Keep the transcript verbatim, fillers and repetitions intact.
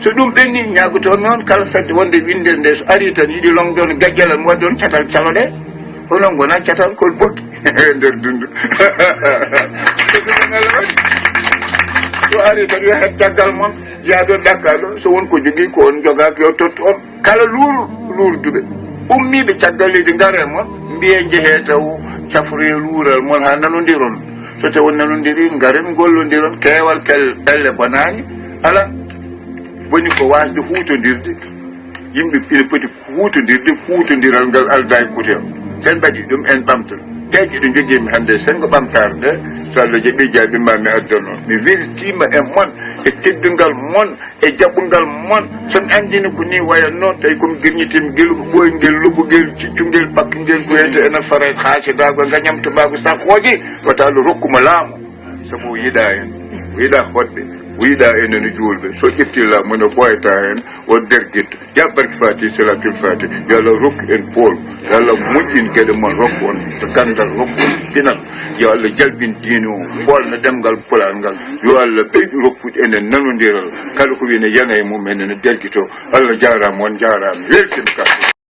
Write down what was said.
So ɗum ɓenni, ñaagotoomi on kala fedde wonde winndere nde, so arii tan yiɗi lomde on gajjalal, mi wadda on catal caloɗe, onon ngona catal kol bokki e nder dundu. So ɗum en Allah waɗi, so arii tan yo heɓ caggal mon, yaa ɗo ɗakka ɗo, so won ko jogii ko on jogaaki yo tottu on. Kala luur-, luurduɓe, ummiiɓe caggal leydi, ngare mon, mbiye njehee taw cafroye luural mon haa nanondiron. So tawi on nanondiri, ngaren gollondiron, keewal kel-, pelle bonaani, ala. Woni ko waasde huutondirde. Yimɓe ina poti huutondirde, huutondiral ngal aldaa e kuutoya. So en mbaɗii ɗum, en ɓamta. Peeje ɗe njogiimi hannde, senngo ɓamtaare nde, so Allah jaɓii, jaaɓi ma mi addan on. Mi weltiima e mon, e teddungal mon, e jaɓungal mon. So mi anndino ko nii wayatnoo, tawi ko mi girñitiima gelu ko ɓooyngel, lobbungel, ciccungel, pakkungel, ɗoyde ene fara e haasidaagu, ngañam tubaagu, sakooji, wata Allah rokku mo laamu. Sabu o yiɗaa en, o yiɗaa hoɗɓe, o yiɗaa enen e juulɓe. So ƴetti laamu ne ɓooyata heen, o dergitto. Ya barke Fati, Salatul Fati, yo Allah rokku en pool, yo Allah moƴƴin geɗe mon, rokku on ganndal, rokku on pinal. Yo Allah jalbin diine o, foolna ɗemngal Pulaar ngal. Yo Allah ɓeydu rokkude enen nanondiral. Kala ko wiyene yana e mum, enen dergito. Allah jaaraama, on jaaraama. Weltin ka.